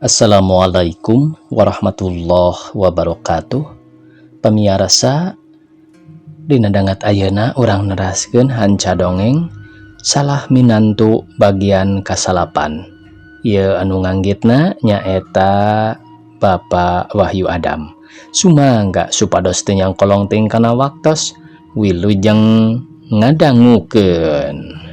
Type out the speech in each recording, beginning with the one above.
Assalamualaikum warahmatullahi wabarakatuh. Pamiarsa, dina danget ayeuna urang neraskeun hanca dongeng Salah Minantu bagian kasalapan. Ieu anu nganggitna nyaeta Bapak Wahyu Adam. Sumangga supados teu nyangkolong teuing kana waktos, wilujeng ngadangukeun.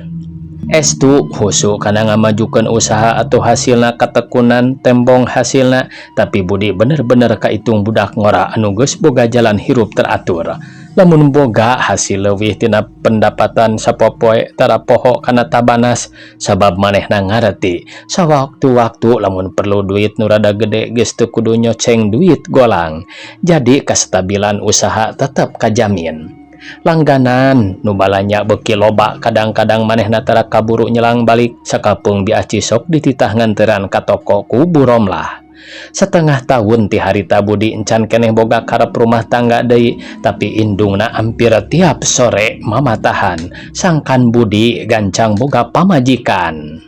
Estu husu kana ngamajukeun usaha atau hasilna katekunan tembong hasilna, tapi Budi bener-bener kaitung budak ngora anu geus boga jalan hirup teratur. Lamun boga hasil leuwih tina pendapatan sapopoe, tara poho kana tabanas, sabab manehna ngareti sawaktu-waktu lamun perlu duit nu rada gede geus teu kudu nyoceng duit golang, jadi kestabilan usaha tetep kajamin. Langganan nu balanja beuki loba, kadang-kadang manehna tara kaburu nyelang balik, sakapeung Bi Aci sok dititah nganteran ka toko ku Bu Romlah. Setengah tahun ti harita Budi encan keneh boga karep rumah tangga deui, tapi indungna hampir tiap sore mamatahan sangkan Budi gancang boga pamajikan.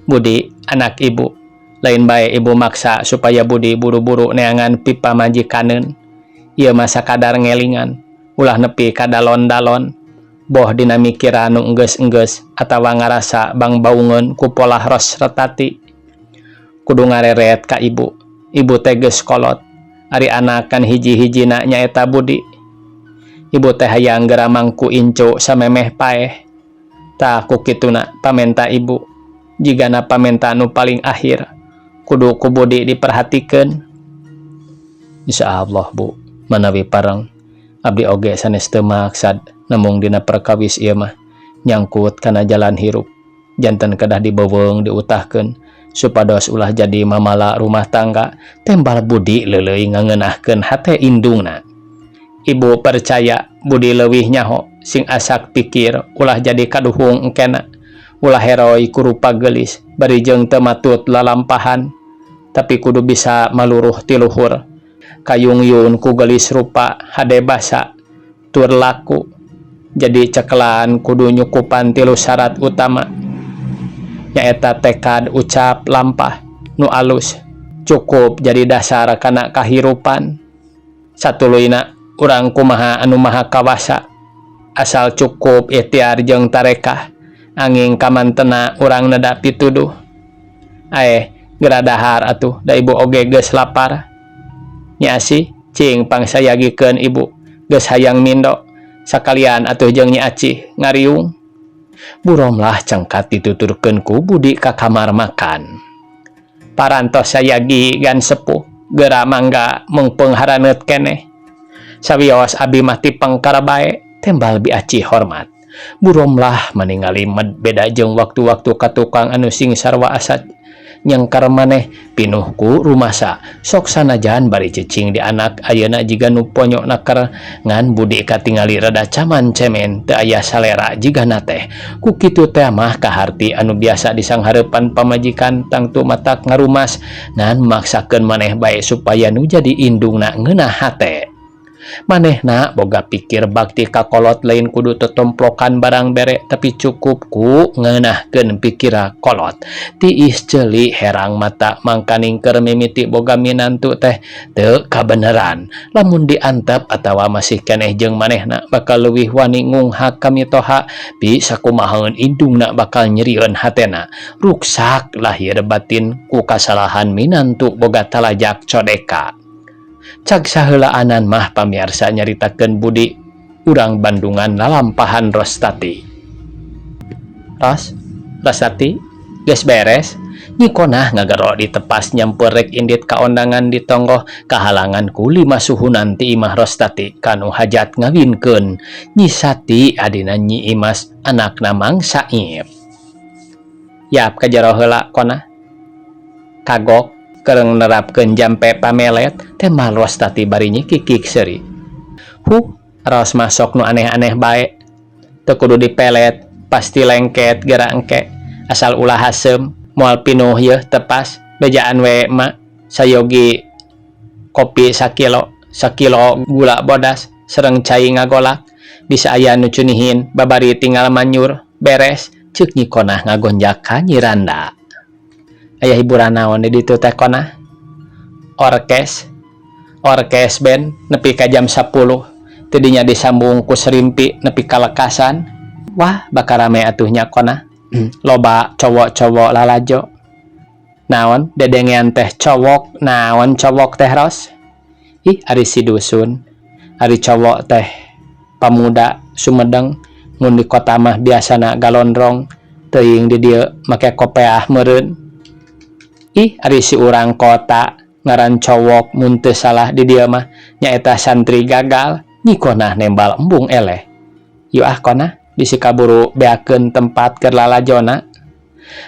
"Budi, anak ibu, lain bae ibu maksa supaya Budi buru-buru neangan pipamajikaneun. Ieu mah sakadar ngelingan, ulah nepi ka dalon-dalon. Boh dina mikiran nu enggeus-enggeus atawa ngarasa bangbaungeun ku polah Rostati. Kudu ngareret ka ibu. Ibu teh geus kolot. Ari anak kan hiji-hijina nyaeta Budi. Ibu teh hayang geura mangku incu samemeh paeh. Tah, ku kituna pamenta ibu jigana pamenta nu paling akhir, kudu ku Budi diperhatikeun." "Insyaallah, Bu, manawi pareng. Abdi oge sanes teu maksad, namung dina perkawis ieu mah nyangkut kana jalan hirup, janten kedah dibeuweung diutahkeun supados ulah jadi mamala rumah tangga," tembal Budi leuleuy ngangeunahkeun hate indungna. "Ibu percaya Budi leuwih nyaho. Sing asak pikir, ulah jadi kaduhung engkena. Ulah heroy ku rupa geulis bari jeung teu matut lalampahan, tapi kudu bisa maluruh ti luhur. Kayungyun ku geulis rupa, hade basa tur laku. Jadi cekelan kudu nyukupan tilu syarat utama, nyaeta tekad, ucap, lampah nu alus cukup jadi dasar kana kahirupan. Satuluyna, urang kumaha anu maha kawasa. Asal cukup ikhtiar jeung tarekah, anging kamantena urang neda pituduh. Aeh, geura dahar atuh, da ibu oge geus lapar. Nyi Asih, cing pangsayagikeun, ibu geus hayang mindo. Sakalian atuh jeung Nyi Acih ngariung." Bu Romlah cengkat dituturkeun ku Budi ka kamar makan. "Parantos sayagi, gan sepuh. Geura mangga, meungpeung haraneut keneh. Sawios abi mah tipeng karabae," tembal Bi Acih hormat. Bu Romlah maningali beda jeung waktu-waktu ka tukang anu sing sarua asa nyengker maneh, pinuh ku rumasa. Sok sanajan bari cicing di anak ayeuna jiga nu ponyo naker, ngan Budi katingali rada caman cemen, teu aya salera jigana teh. Ku kitu teh mah kaharti anu biasa disanghareupan pamajikan tangtu matak ngarumas, ngan maksakeun maneh bae supaya nu jadi indungna ngeunah hate. Manehna boga pikir bakti ka kolot lain kudu tetomprokan barang bere, tapi cukup ku ngeunahkeun pikira kolot. Tiis ceuli, herang mata, mangkaning keur mimiti boga minantu teh teu kabeneran. Lamun diantep atawa masih keneh jeung manehna, bakal leuwih wani ngunghak ka mitoha. Bi sakumahaeun indungna bakal nyerieun hatena, ruksak lahir batin ku kasalahan minantu boga talajak codeka. Cag saheulaanan mah, pamiarsa, nyaritakeun Budi urang Bandungan lalampahan Rostati. "Ros, Rostati, geus beres?" Nyi Konah ngagero di tepas nyampeur rek indit ka ondangan di tonggoh, kahalangan ku lima suhunan ti imah Rostati kanu hajat ngawinkeun Nyi Sati, adina Nyi Imas, anakna Mang Saip. "Yap, ka jero heula, Konah. Kagok keur nerapkeun jampe pamelet," tembal Rostati bari nyikikik seuri. "Huh, Ros mah sok nu aneh-aneh bae. Teu kudu dipelet, pasti lengket geura engke. Asal ulah haseum, moal pinuh yeuh tepas. Bejaan we, Mak. Sayogi kopi sakilo, sakilo gula bodas, sareng cai ngagolak. Bisa aya nu cunihin, babari tinggal manyur, beres," ceuk Nyi Konah ngagonjak ka Nyi Randa. Aya hiburan naon di ditu teh Konah? Orkes. Orkes band nepi ka jam 10. Tidinya disambung ku serimpi nepi ka lekasan. Wah, bakal rame atuh nya Konah. Loba cowok-cowok lalajo. Naon dedengean teh cowok, naon cowok teh Ros? Ih, ari si dusun. Ari cowok teh pamuda Sumedang mun di kota mah biasana galondrong teuing di dieu make kopeah meureun. Ih, ari si urang kota ngaran cowok mun teu salah di dieu mah nyaeta santri gagal. Nyi Konah nembal embung eleh. Yuk ah Konah, bisi kaburu beakeun tempat keur lalajona.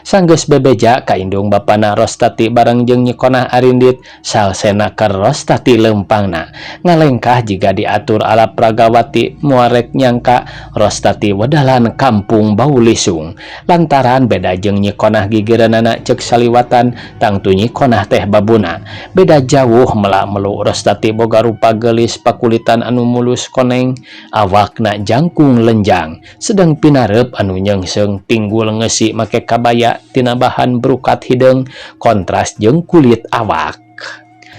Sanggeus bebeja ka indung bapana Rostati bareng jeung Nyi Konah arindit salsena keur Rostati leumpangna ngalengkah jiga diatur ala pragawati moal rek nyangka Rostati wedalan kampung bau lisung lantaran beda jeung Nyi Konah gigireunana ceuk saliwatan tangtu Nyi Konah teh babuna beda jauh mela melu Rostati boga rupa geulis pakulitan anu mulus koneng awakna jangkung lenjang sedang pinareup anu nyeungseung pinggul ngeusi make kabaya tina bahan brukat hideung kontras jeung kulit awak.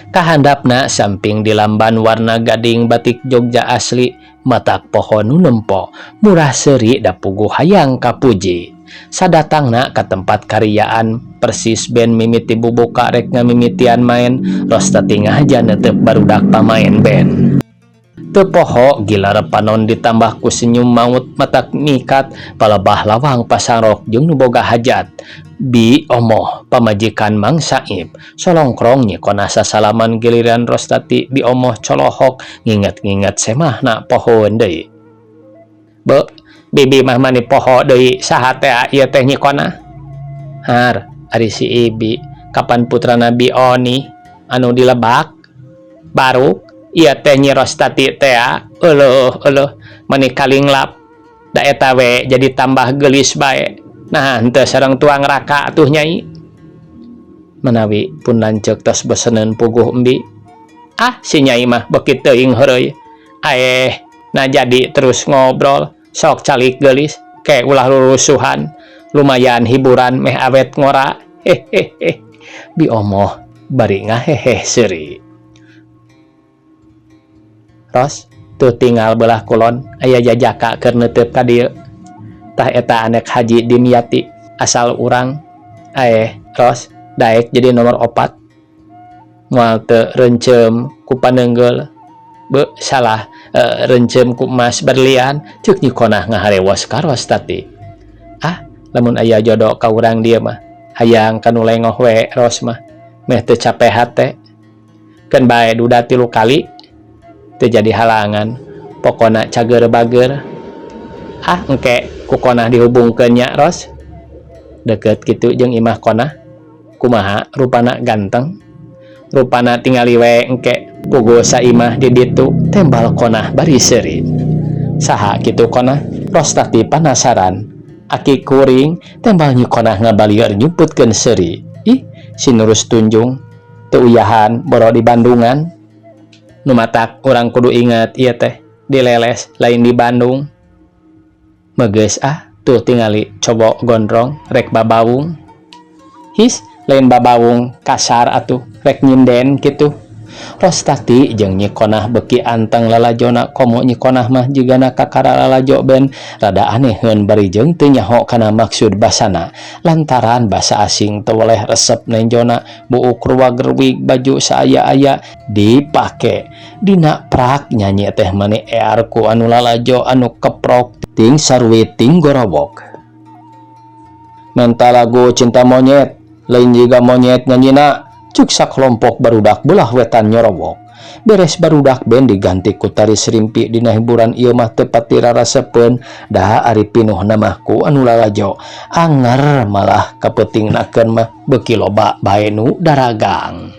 Kahandapna samping di lamban warna gading batik Jogja asli matak poho nu nempo murah seuri da puguh hayang kapuji. Sadatangna ka tempat kariaan persis band mimiti bubuka rek ngamimitian main Rostati ngahaja neuteup barudak pamain band. Teu poho gilar panon ditambah ku senyum maut matak mikat palebah lawang pasarok jeung nu boga hajat. Bi Omoh pamajikan Mang Saip solongkrong Nyi Konah sasalaman giliran Rostati Bi Omoh colohok nginget-nginget semahna pohoeun deui. Be, bibi mah mani poho deui saha teh ieu teh Nyi Konah? Har, ari si Ibi kapan putrana Bi Oni anu di Lebak? Baru ieu teh Nyi Rostati teh euleuh euleuh mani kalinglap da eta we jadi tambah geulis bae. Nah, henteu sareng tuang raka atuh Nyai. Manawi pun lanceuk tos boseneun puguh embi. Ah, si Nyai mah beuki teuing heureuy. Aeh, nah jadi terus ngobrol, sok calik geulis, ke ulah rurusuhan. Lumayan hiburan meh awet ngora. Hehehe. Bi Omoh bari ngaheheh seuri. Ros, tuh tinggal belah kulon aya jajaka keur neuteup ka dieu. Tah eta anak Haji Dimyati asal urang. Aeh, Ros, daek jadi nomor 4. Moal teu rencem ku paneunggeul. Be, salah, rencem ku emas berlian ceuk Nyi Konah ngaharewos ka Rostati. Ah, lamun aya jodoh ka urang dieu mah hayang kanu lengoh we Ros mah meh teu capek hate. Keun bae duda 3 kali teu jadi halangan pokona cager bager. Ah, engke ku Konah dihubungkeun nya Ros. Deket kitu jeung imah Konah. Kumaha rupana ganteng? Rupana tingali we engke puguh saimah di ditu tembal Konah bari seuri. Saha kitu Konah? Rostati panasaran. Aki kuring tembal Nyi Konah ngabalieur nyumputkeun seuri. Ih, si Nurus Tunjung teu uyahan boro di Bandungan. Nu matak urang kudu inget ieu teh dileles lain di Bandung. Megeus ah, tuh tingali cowok gondrong rek babawung. His, lain babawung kasar atuh rek nyinden kitu. Rostati jeung Nyi Konah beuki anteng lalajona komo Nyi Konah mah jigana kakara lalajo ben rada aneheun bari jeung teu nyaho kana maksud basana lantaran basa asing teu weleh resep nenjona buuk ruwag-ruwig baju saaya-aya dipake dina prak nyanyi teh mani ear ku anu lalajo anu keprok ting sarwi ting gorowok. Menta lagu Cinta Monyet lain jiga monyet nyanyina cuk sakelompok barudak belah wetan nyorowok. Beres barudak band diganti ku tari serimpi dina hiburan ieu mah teu pati rarasepeun da ari pinuh mah ku anu lalajo anger malah kapeutingnakeun mah beuki loba bae nu daragang.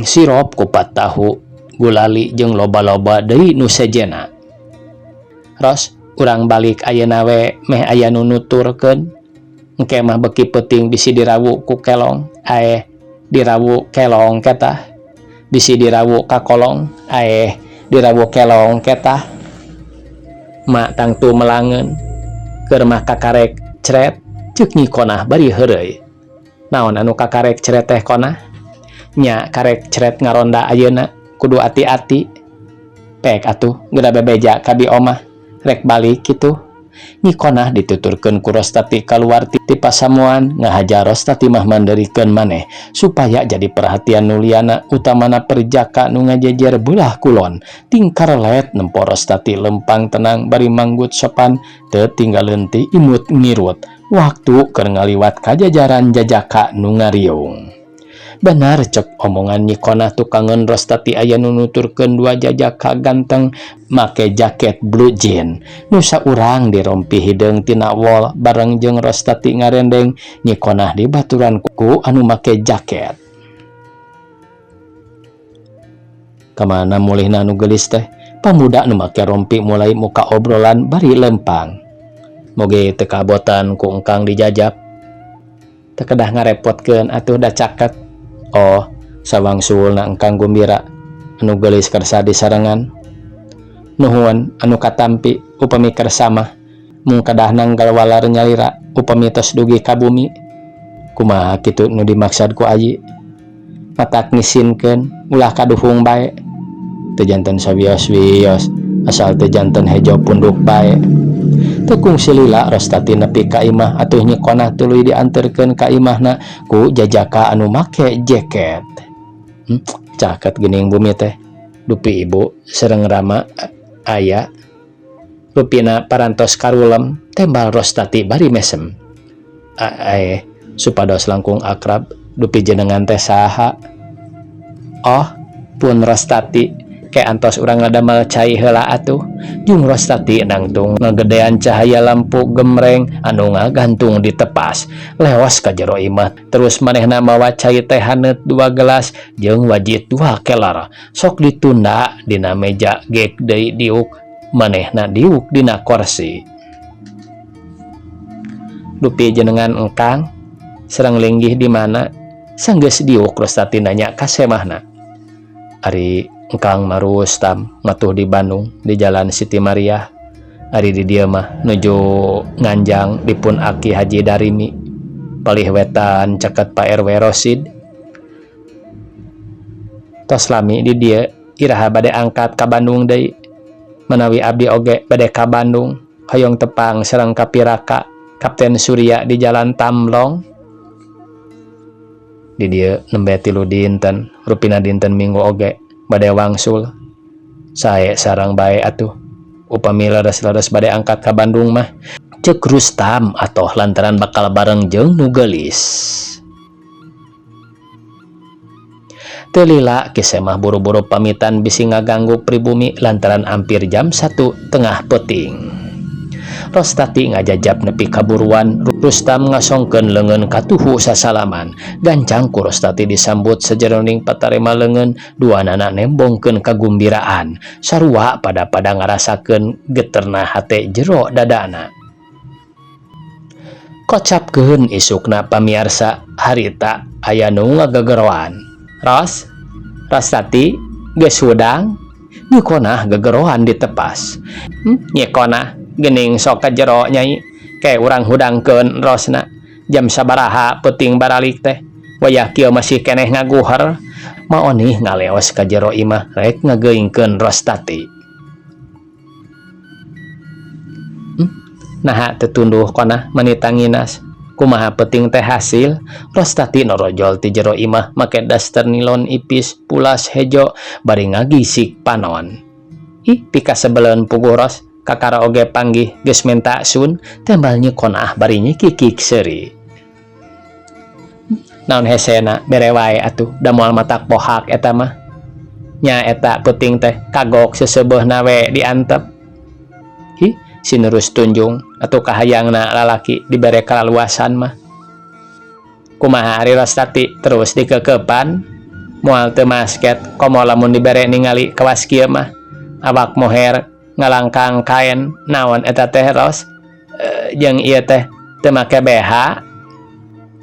Sirop kupat tahu gulali jeung loba-loba deui nu sejenna. Ros, urang balik ayeuna we meh aya nu nuturkeun. Engke mah beuki peuting bisi dirawu ku kelong. Aeh, dirawu kelong ketah. Bisi dirawu ka kolong. Aeh, dirawu kelong ketah. Mak tangtu melangeun. Keur mah kakarek cret ceuk Nyi Konah bari heureuy. Naon anu kakarek ceret teh Konah? Nya karek ceret ngaronda ayeuna kudu ati-ati. Pek atuh geura bebeja ka bi omah rek balik kitu. Nyi Konah dituturkeun ku Rostati kaluar ti pasamuan ngahaja Rostati mah mandeurikeun maneh supaya jadi perhatian nu liana utamana perjaka nu ngajejer beulah kulon tingkar let nempo Rostati lempang tenang bari manggut sopan teu tinggaleun ti imut ngirut waktu keur ngaliwat ka jajaran jajaka nu ngariung. Benar cek omongan Nyi Konah tukangeun Rostati aya nu nuturkeun dua jajaka ganteng make jaket blue jean nu saurang dirompi hideung tina wol bareng jeung Rostati ngarendeng Nyi Konah dibaturan ku anu make jaket. Kamana mulihna nu geulis teh? Pamuda nu make rompi mulai muka obrolan bari lempang. Moge teu kabotan ku engkang dijajap. Teu kedah ngarepotkeun atuh da caket. Oh, sawangsulna engkang gumbira anu geulis kersa disarengan. Nuhun anu katampi upami kersa mah mung kedah nanggal walar nyalira upami tos dugi ka bumi. Kumaha kitu nu dimaksad ku ayi? Matak ngisinkeun ulah kaduhung bae. Teu janten sawios-wios asal teu janten hejo punduk bae. Teu kungsi lila Rostati nepi ka imah atuh Nyi Konah tuluy dianterkeun ka imahna ku jajaka anu make jaket. Caket geuning bumi teh. Dupi ibu sareng rama aya. Rupina parantos karulem tembal Rostati bari mesem. Aeh, supados langkung akrab dupi jenengan teh saha? Oh, pun Rostati. Ke antos urang ngadamel cai heula atuh. Jung Rostati nangtung ngagedean cahaya lampu gemreng anu ngagantung di tepas. Leos ka jero imah terus manehna mawa cai teh haneut 2 gelas jeung wajit 2 kelar. Sok ditunda dina meja gek deui diuk manehna diuk dina korsi. Dupi jenengan engkang sareng linggih di mana? Sanggeus diuk Rostati nanya ka semahna. Ari engkang Marustam matuh di Bandung di Jalan Siti Mariah. Ari di dieu mah nuju nganjang dipun Aki Haji Darimi palih wetan caket Pak RW Rosid. Tos lami di dieu iraha bade angkat ka Bandung deui. Manawi abdi oge bade ka Bandung hoyong tepang sareng kapiraka Kapten Surya di Jalan Tamblong. Di dieu nembe 3 dinten rupina dinten Minggu oge bade wangsul. Sae sarang bae atuh upami leres-leres bade angkat ka Bandung mah. Cek Rustam atoh lantaran bakal bareng jeung nu geulis. Teu lila kisemah buru-buru pamitan bisi ngaganggu pribumi lantaran hampir jam 1 tengah peuting. Rostati ngajajab nepi kaburuan, Rustam ngasongkeun leungeun katuhu sasalaman. Gancang ku Rostati disambut sajeroning patarema leungeun, duanana nembongkeun kagumbiraan. Sarua pada-pada ngarasakeun geterna hate jero dadana. Kocapkeun isukna pamiarsa harita aya nu ngagegeroan. Ros, Rostati geus hudang, Nyi Konah gegeroan ditepas. Nyi Konah gening sok ka jero nyai, ke urang hudangkeun rosna. Jam sabaraha peuting baralik teh, wayah kieu masih keneh ngaguher. Maonih ngaleos ka jero imah rek ngageuingkeun Rostati. Naha teu tunduh Konah mani tanginas. Kumaha peuting teh hasil? Rostati norojol ti jero imah make daster nilon ipis pulas hejo bari ngagisik panon. Ih, pikasebeleun puguh Ros. Kakara oge panggih geus minta sun tembal Nyi Konah bari nyikikik seuri. Naon hesena bere wae atuh da moal matak pohak eta mah. Nya eta peuting teh kagok seuseubeuna we diantep. Hi, sinurus tunjung atuh kahayangna lalaki dibere kalaluasan mah. Kumaha ari Rostati terus dikekepan moal teu masket komo lamun dibere ningali kawas kieu mah. Awak moher ngalangkang kain naon eta teh Ros? Jeung ieu teh teu make BH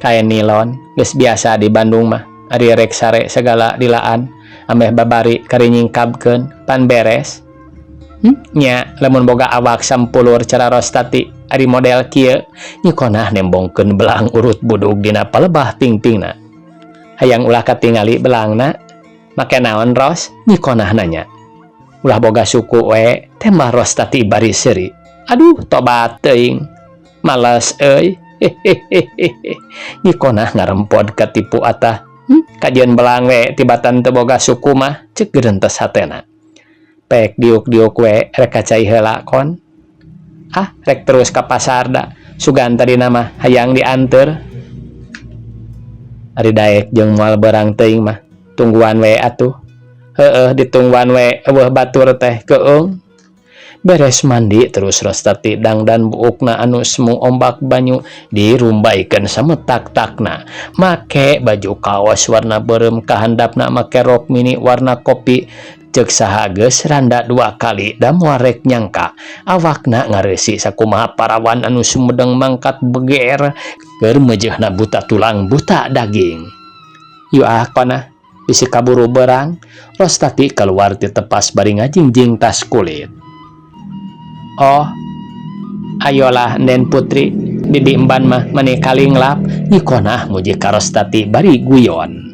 kain nilon geus biasa di Bandung mah. Ari rek sare segala dilaan ameh babari kari nyingkabkeun pan beres. Nya lamun boga awak sampulur cara Rostati ari model kieu. Nyi Konah nembongkeun belang urut budug dina palebah pingpingna. Hayang ulah katingali belangna. Make naon, Ros? Nyi Konah nanya. Ulah boga suku we, tembal Rostati bari seuri. Aduh, tobat teuing. Males euy. Hehehehe. Nyi Konah ngarempod katipu atah. Kajeun belang we tibatan teu boga suku mah, ceuk gerentes hatena. Pek diuk-diuk we, rek ka cai heula, Kon. Ah, rek terus ka pasar da. Sugan tadina mah hayang dianteur. Ari daek jeung moal beurang teuing mah, tungguan we atuh. Heueuh, ditungguan we, euweuh batur teh keueung. Beres mandi terus Rostati dangdan, buukna anu semu ombak banyu dirumbaikeun sametak-takna. Make baju kaos warna beureum, kahandapna make rok mini warna kopi. Ceuk saha geus randa dua kali da moal rek nyangka awakna ngareusi sakumaha parawan anu sumedeng mangkat beger keur meujeuhna buta tulang buta daging. Yuk ah, Konah, bisi kaburu berang. Rostati keluar ti tepas bari ngajingjing tas kulit. Oh, ayolah, Nden Putri, bibi emban mah mani kalinglap. Nyi Konah muji ka Rostati bari guyon.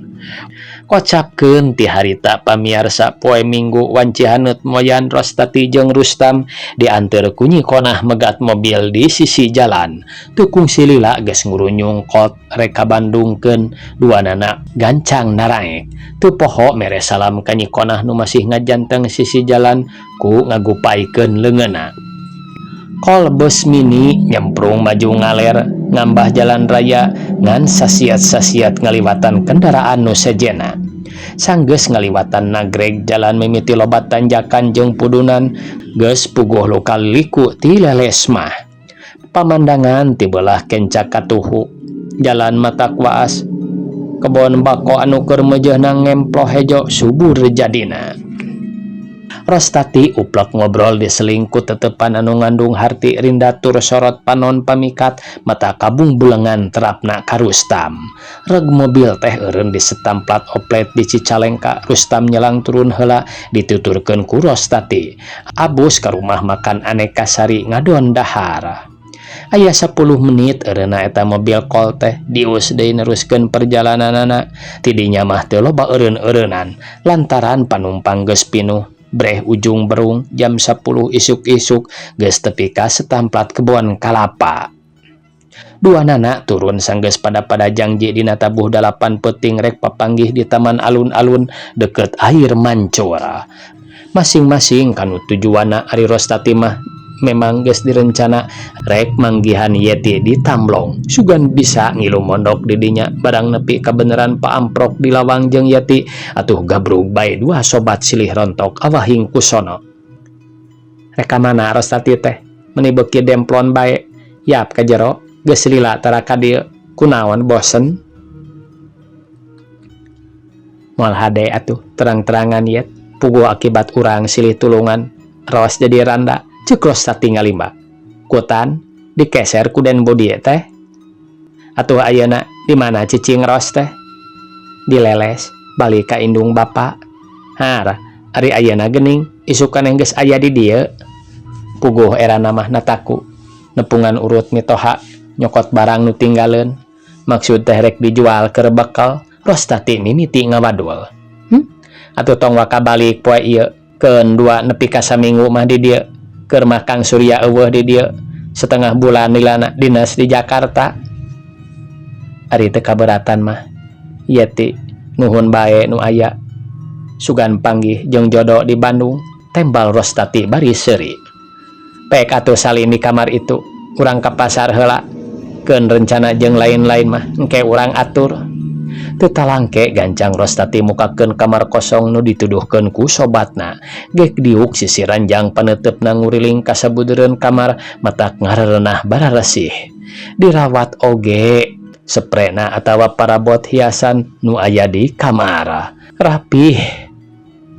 Kocapkeun ti harita, pamiarsa, poe Minggu wanci haneut moyan Rostati jeung Rustam dianteur ku Nyi Konah megat mobil di sisi jalan. Teu kungsi lila geus ngurunyung Colt rek ka Bandungkeun, duanana gancang naraek. Teu poho mere salam ka Nyi Konah nu masih ngajanteng sisi jalan ku ngagupaikeun leungeunna. Colt bus mini nyemprung maju ngaler ngambah jalan raya ngan sasiat-sasiat ngaliwatan kendaraan nu sejenna. Sanggeus ngaliwatan Nagreg, jalan mimiti loba tanjakan jeung pudunan, geus puguh luka liku ti leles mah. Pamandangan ti beulah kenca katuhu, jalan matak waas, kebon bako anu keur meujeuhna ngemploh hejo subur jadina. Rostati uplek ngobrol diseling ku tetepan anu ngandung harti rinda tur sorot panon pamikat mata kabung bulengan terapna ka Rustam. Reg mobil teh eureun di setamplat oplet di Cicalengka. Rustam nyelang turun heula, dituturkeun ku Rostati. Abus ka rumah makan Aneka Sari ngadon dahar. Aya 10 menit eureunna eta mobil Colt teh dius deui neruskeun perjalananana. Tidinya mah teu loba eureun-eureunan lantaran panumpang geus pinuh. Breh Ujung Berung jam 10 isuk-isuk geus tepi ka setamplat kebon kalapa. Duanana turun sanggeus pada-pada jangji dina tabuh 8 peuting rek papanggih di taman alun-alun deket air mancur. Masing-masing kanu tujuanna. Ari Rostati mah memang geus direncana rek manggihan Yeti di Tamblong, sugan bisa ngilu mondok di dinya. Barang nepi kabeneran paamprok di lawang jeung Yeti, atuh gabrug bae dua sobat silih rontok awahing kusono. Rek ka mana, Rostati teh? Meni beuki demplon bae. Yap ka jero, geus lila tara ka dieu. Kunaon, bosen? Moal hade atuh terang-terangan, Yet. Puguh akibat urang silih tulungan Ros jadi randa, ceuk Rostati ngalimba. Kutan dikeser ku Den Budi teh. Atuh ayeuna di mana cicing Ros teh? Dileles balik ka indung bapa. Har, ari ayeuna geuning isukan geus aya di dieu. Puguh erana mah nataku nepungan urut mitoha nyokot barang nu tinggaleun, maksud teh rek dijual keur bekal. Rostati mimiti ngawadul. Atuh tong waka balik poe ieu, keun dua nepi ka saminggu mah di dieu. Keur mah Kang Surya euweuh di dieu setengah bulan lilana dinas di Jakarta. Ari teu kaberatan mah, Yeti, nuhun bae nu aya, sugan panggih jeung jodo di Bandung, tembal Rostati bari seuri. Pek atuh salin di kamar itu, urang ka pasar heula. Keun rencana jeung lain-lain mah engke urang atur. Teu talangke gancang Rostati mukakeun kamar kosong nu dituduhkeun ku sobatna. Gek diuk sisi ranjang, paneuteup nguriling ka sabudeureun kamar, matak ngarerenah bararesih. Dirawat oge seprena atawa parabot hiasan nu aya di kamar rapih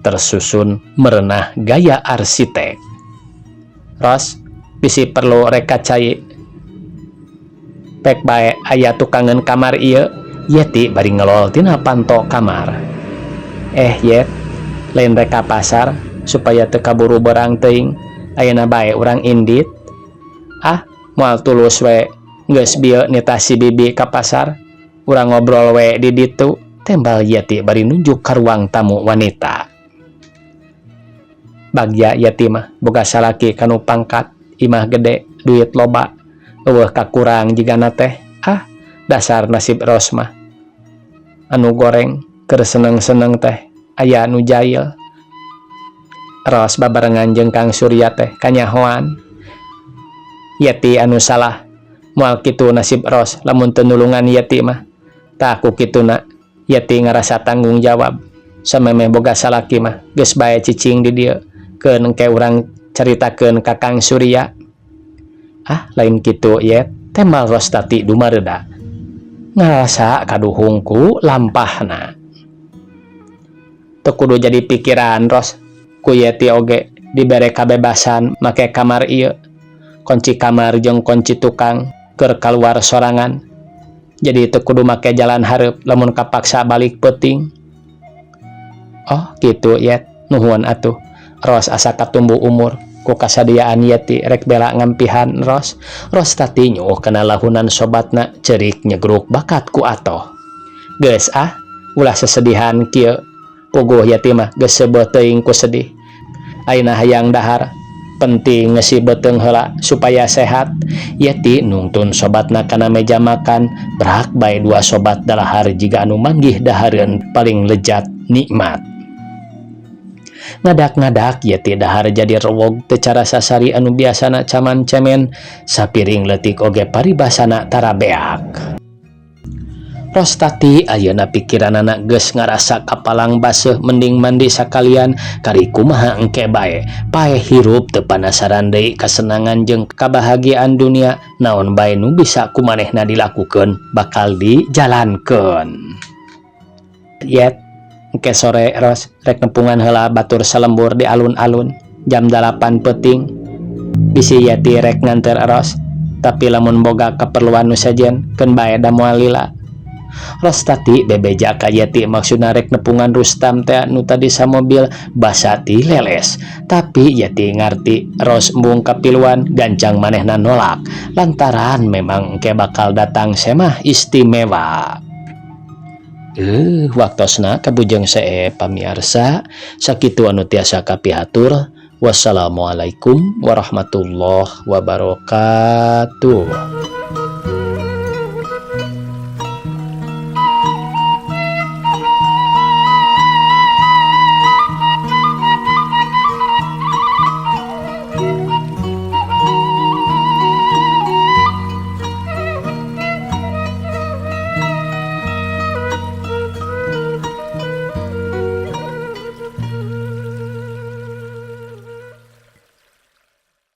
tersusun merenah gaya arsitek. Ros, bisi perlu rek ka cai. Pek bae, aya tukangeun kamar ieu. Yeti bari ngelol tina panto kamar. Eh, Yet, lain rek ka pasar supaya teu kaburu berang teuing. Ayeuna bae urang indit. Ah, moal tulus we geus bieu nitah si bibi ka pasar. Urang ngobrol we di ditu, tembal Yeti bari nunjuk ka ruang tamu wanita. Bagja Yeti mah boga salaki kanu pangkat, imah gede, duit loba, eueuh kakurang jigana teh. Ah, dasar nasib Ros mah anu goreng, keur seneng-seneng teh aya nu jail. Ros babarengan jeung Kang Surya teh kanyahoan. Yeti anu salah, moal kitu nasib Ros lamun teu nulungan Yeti mah. Tah ku kituna Yeti ngarasa tanggung jawab samemeh boga salaki mah. Geus bae cicing di dieu, keun engke urang caritakeun ka Kang Surya. Ah, lain kitu Yet, tembal Rostati dumareda ngarasa kaduhung ku lampahna. Teu kudu jadi pikiran Ros, ku Yeti oge dibere kabebasan make kamar ieu, kunci kamar jeung kunci tukang keur kaluar sorangan, jadi teu kudu make jalan hareup lamun kapaksa balik peuting. Oh kitu Yet, nuhun atuh. Ros asa katumbu umur ku kasadiaan Yeti rek bela ngampihan Ros. Rostati nyuuh kana lahunan sobatna, ceurik nyegruk bakat ku atoh. Geus ah, ulah sesedihan kieu. Puguh Yeti mah geus seubeuh teuing ku sedih. Ayeuna hayang dahar, penting ngeusi beuteung heula supaya sehat. Yeti nungtun sobatna kana meja makan, brak bae dua sobat dalahar jiga anu manggih dahareun paling lejat nikmat. Ngadak-ngadak Yeti dahar jadi rewog, teu carasa sari anu biasana caman cemen sapiring leutik oge paribasana tara beak. Rostati ayeuna pikiranana geus ngarasa kapalang baseuh, mending mandi sakalian, kari kumaha engke bae. Paeh hirup, teu panasaran deui kasenangan jeung kabahagiaan dunia. Naon bae nu bisa ku manehna dilakukeun bakal dijalankeun. Yet, engke sore Ros rek nepungan heula batur salembur di alun-alun jam 8 peuting. Bisi Yeti rek nganter Ros, tapi lamun boga keperluan nu sejen keun bae, da moal lila. Rostati bebeja ka Yeti maksudna rek nepungan Rustam teh nu tadi samobil basa ti leles, tapi Yeti ngarti Ros embung kapiluan, gancang manehna nolak lantaran memang engke bakal datang semah istimewa. Waktosna kabujeng seep, pamiarsa. Sakitu anu tiasa kapihatur. Wassalamualaikum warahmatullahi wabarakatuh.